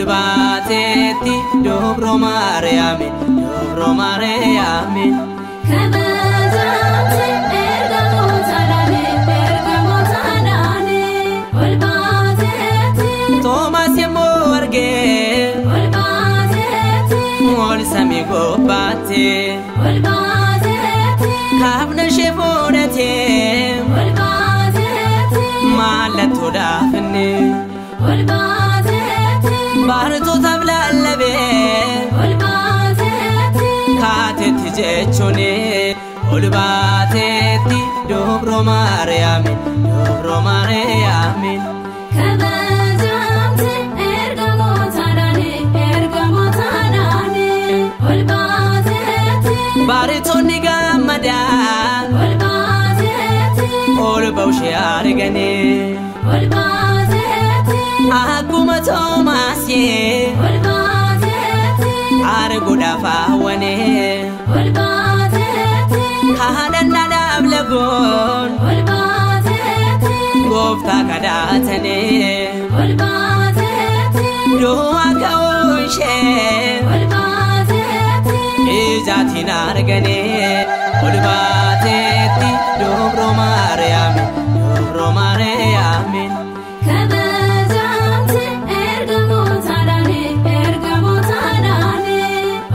Ol baateetti Dubro Maariyaami, Dubro Maariyaami. Kabajamte ergamootaadhaan, ergamootaadhaan ol baateetti. Toomaas yemmuu argee Ol baateetti. Ol samii gubbaatti. Ol baateetti. Kaafna ishee fuudhatee Ol baateetti. Mallattoodhaaf inni. Ol baateetti. Baratootaaf lallabee Ol baateetti. Kaateetti jechuun ol baateetti Dubro Maariyaami, Dubro Maariyaami. Kabajamte ergamootaadhaan, ergamootaadhaan ol baateetti. Barattoonni gammadaan Ol baateetti. Ol ba'ushee arganii. Ol baateetti. Akkuma Toomaasii Ol baateetti. Arguudhaaf hawwanii. Ol baateetti. Kadhannaadhaaf lagoon Ol baateetti. Gooftaa kadhatanii. Ol baateetti. Du'a ka'uu ishee Ol baateetti. Ijaatiin arganii. Ol baateetti Dubro Maariyaami, Dubro Maariyaami. Kabajamte ergamootaadhaan, ergamootaadhaan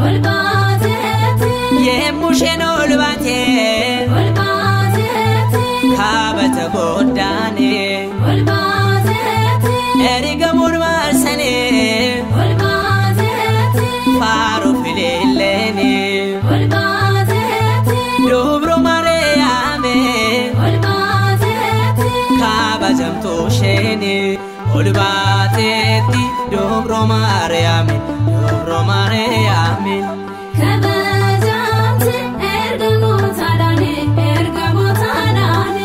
ol baateetti. Yemmuu isheen ol baatee Ol baateetti. Kaabata goddaanii. Ol baateetti. Ergamuun marsanii Ol baateetti. Faaruu fileelleeni. Ol baateetti. Dubro Maariyaami Ol baateetti. Kabajamtuu isheeni. Ol baateetti Dubro Maariyaami, Dubro Maariyaami. Kabajamte ergamootaadhaan, ergamootaadhaan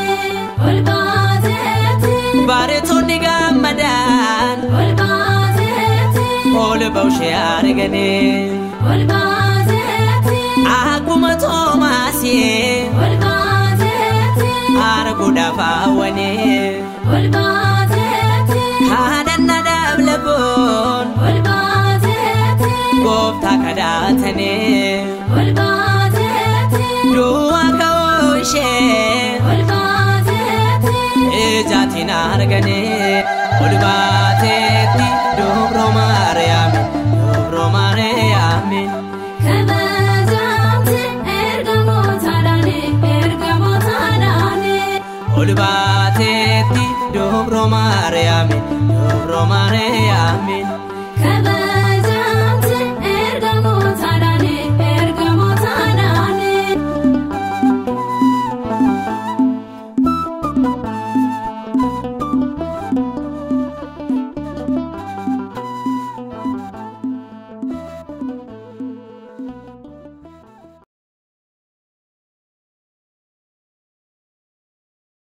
ol baateetti. Barattoonni gammadaan Ol baateetti. Ol ba'ushee arganii. Ol baateetti. Akkuma Toomaasii Ol baateetti. Arguudhaaf hawwanii. Ol baateetti. Kadhannaadhaaf lagoon Ol baateetti. Gooftaa kadhatanii. Ol baateetti. Du'a ka'uu ishee Ol baateetti. Ijaatiin arganii. Ol baateetti Dubro Maariyaami, Dubro Maariyaami. Kabajamte ergamootaadhaan, ergamootaadhaan Ol baateetti Dubro Maariyaami, Dubro Maariyaami.